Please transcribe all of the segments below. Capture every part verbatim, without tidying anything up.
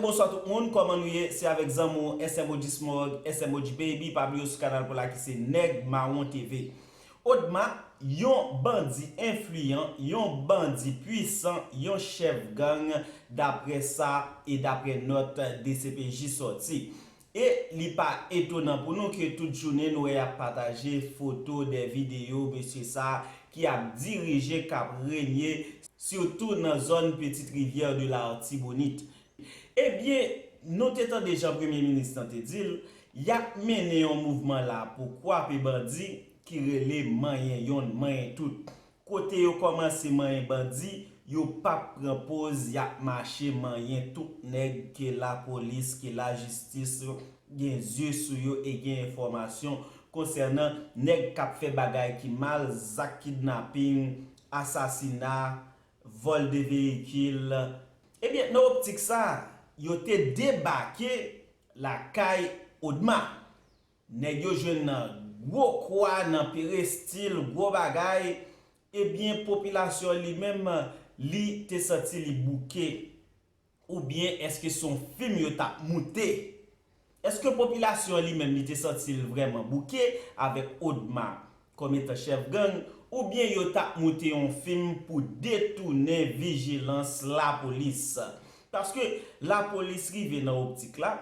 Bonswa tout moun, kòman nou ye? Se avèk zanmi w S M O G Smog, S M O G Baby, pa bliye sou kanal pou la ki se Nèg Mawon T V. Odma, yon bandi enfliyan, yon bandi pwisan, yon chèf gang, daprè sa e daprè nòt D C P J sòti. E li pa etonan pou nou ke tout jounen nou wè y ap pataje foto, de videyo mesye sa ki ap dirije, k ap renye, sitou nan zòn Petite Rivière de l'Artibonite. Ebyen, nou te tande jan premye minis lan te di l, y ap mennen yon mouvman la pou kwape bandi ki rele Manyen Yonn, Manyen Tout. Kote yo kòmanse manyen bandi, yo p ap pran poz y ap mache manyen tout nèg ke lapolis, ke lajistis gen zye sou yo e gen enfòmasyon konsènan nèg k ap fè bagay ki mal, zak kidnaping, asasina, vòl de veyikil. Ebyen, nan optik sa, yo te debake lakay Odma. Nèg yo jwenn nan gwo kwa, nan perestil, gwo bagay. Ebyen, popilasyon li menm, li te santi li bouke. Oubyen èske se yon fim yo t ap moute? Èske popilasyon li menm li te santi l vrèman bouke avèk Odma kòm etan chèf gang, oubyen yo t ap moute yon fim pou detounen vijilans lapolis? Paske lapolis rive nan optik la,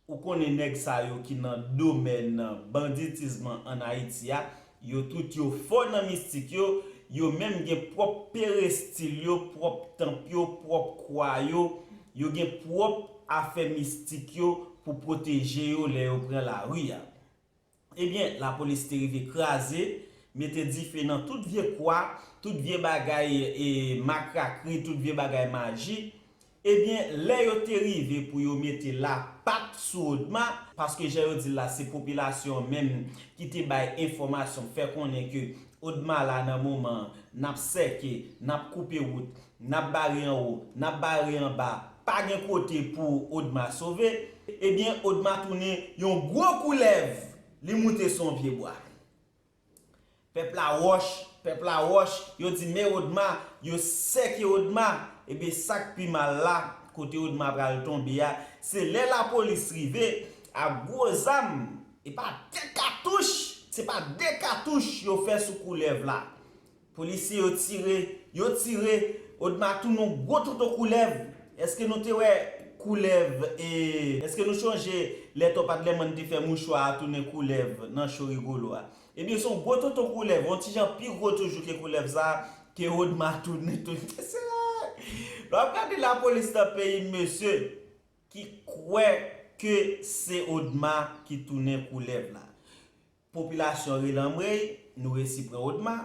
ou konnen nèg sa yo ki nan domèn banditism ann Ayiti a, yo tout yo fò nan mistik yo, yo menm gen pwòp perestil yo, pwòp tanp yo, pwòp kwa yo, yo gen pwòp afè mistik yo pou pwoteje yo lè yo pran lari a. Ebyen, lapolis te rive kraze, mete dife nan tout vye kwa, tout vye bagay e makrakri, tout vye bagay maji. Ebyen, lè yo te rive pou yo mete lapat sou Odma, paske jan yo di l la, se popilasyon an menm ki te bay enfòmasyon, fè konnen ke Odma la nan moman an, n ap sèke, n ap koupe wout, n ap bare anwo, n ap bare anba, pa gen kote pou Odma sove. Ebyen, Odma tounen yon gwo koulèv, li moute sou yon pyebwa. Pèp la wòch, pèp la wòch, yo di men Odma, yo sèke Odma. Ebyen, sa k pi mal la, kote Odma pral tonbe a, se lè lapolis rive ak gwo zam, e pa de katouch, se pa de katouch yo fè sou koulèv la. Polisye yo tire, yo tire, Odma tounen yon gwo tonton koulèv. Èske nou te wè koulèv, e, èske nou chonje lè Tòpat Lèmòn te fè mouchwa a tounen koulèv nan cho Rigolo a? Ebyen, se yon gwo tonton koulèv, yon ti jan pi gwo toujou ke koulèv sa a, ke Odma tounen, tounen. Lè w ap gade lapolis nan peyi m, mesye, ki kwè ke se Odma ki tounen koulèv la. Popilasyon rele anmwey, nou resi pran Odma,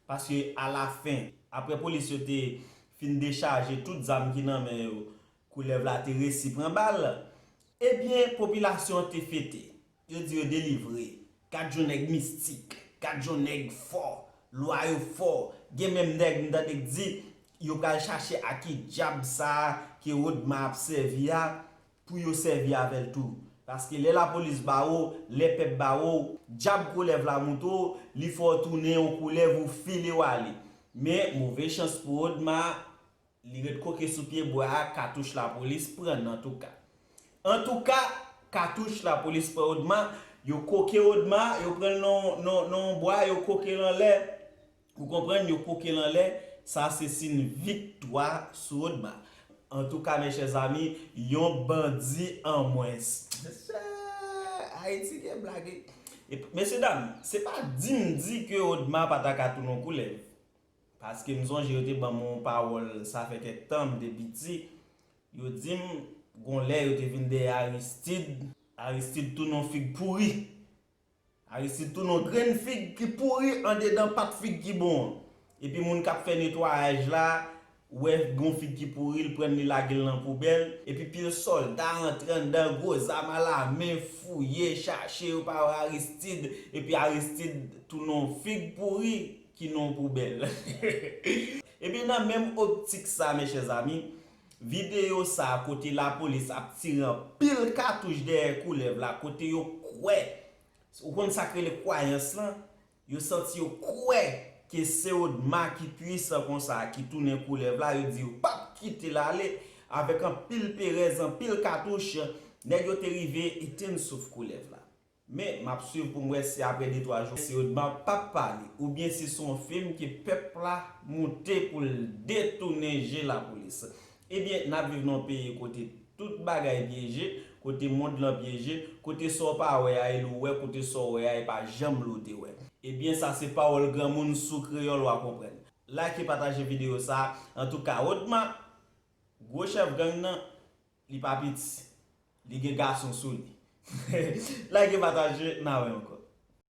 paske alafen, apre polis yo te fin dechaje tout zam ki nan men yo, koulèv la te resi pran bal. Ebyen, popilasyon an te fete. Yo di yo delivre. Gad yon nèg mistik, gad yon nèg fò, lwa yo fò. Gen menm nèg m tande k di, yo pral chache a ki dyab sa a ke Odma ap sèvi a, pou yo sèvi avè l tou. Paske lè lapolis bare w, lè pèp bare w, dyab koulèv la moute w, li fè w tounen yon koulèv, ou file w ale. Men, move chans pou Odma, li ret koke sou pyebwa a, katouch lapolis pran n antouka. Antouka, katouch lapolis pran Odma, yo koke Odma, yo pran l nan, nan, nan yon bwa, yo koke l anlè. Ou konprann, yo koke l anlè, sa se siy viktwa sou Odma. Antouka, mes chers amis, yon bandi an mwens. Ayiti gen blag. E, mesye dam, se pa di m di ke Odma pa ta ka tounen yon koulèv. Paske m sonje yo te ban m yon pawòl, sa fè kèk tan, m te piti. Yo di m, gon lè yo te vin dèyè Aristide. Aristide tounen yon fig pouri. Aristide tounen yon grenn fig ki pouri andedan pat fig ki bon an. Epi moun k ap fè netwayaj la, wè gon fig ki pouri, l pran l, li lage l nan poubèl. Epi pil sòlda rantre anndan, gwo zam alamen, fouye, chache, yo pa wè Aristide. Epi Aristide tounen yon fig pouri ki nan yon poubèl. Epi nan menm optik sa, mes chers amis, videyo sa kote lapolis ap tire anpil katouch dèyè koulèv la, kote yo kwè Ou konn sa k rele kwayans lan? Yo santi yo kwè ke se Odma ki pwisan konsa, ki tounen koulèv la, yo di yo p ap kite l ale. Avèk anpil perèz, anpil katouch, nèg yo te rive etenn souf koulèv la. Men, m ap swiv pou m wè si apre de twa jou, si Odma p ap pale, oubyen si se yon fim ke pèp la moute pou l detounen je lapolis. Ebyen, n ap viv nan yon peyi kote tout bagay pyeje, kote mond lan pyeje, kote sa w pa wè a e l ou wè, kote sa w wè a e pa janm l ou te wè. Ebyen, sa se pawòl granmoun sou kreyòl w a konprann. Like e pataje videyo sa a. Antouka, Odma, gwo chèf gang nan, li pa piti. Li gen gason sou li. Like e pataje, n a wè ankò.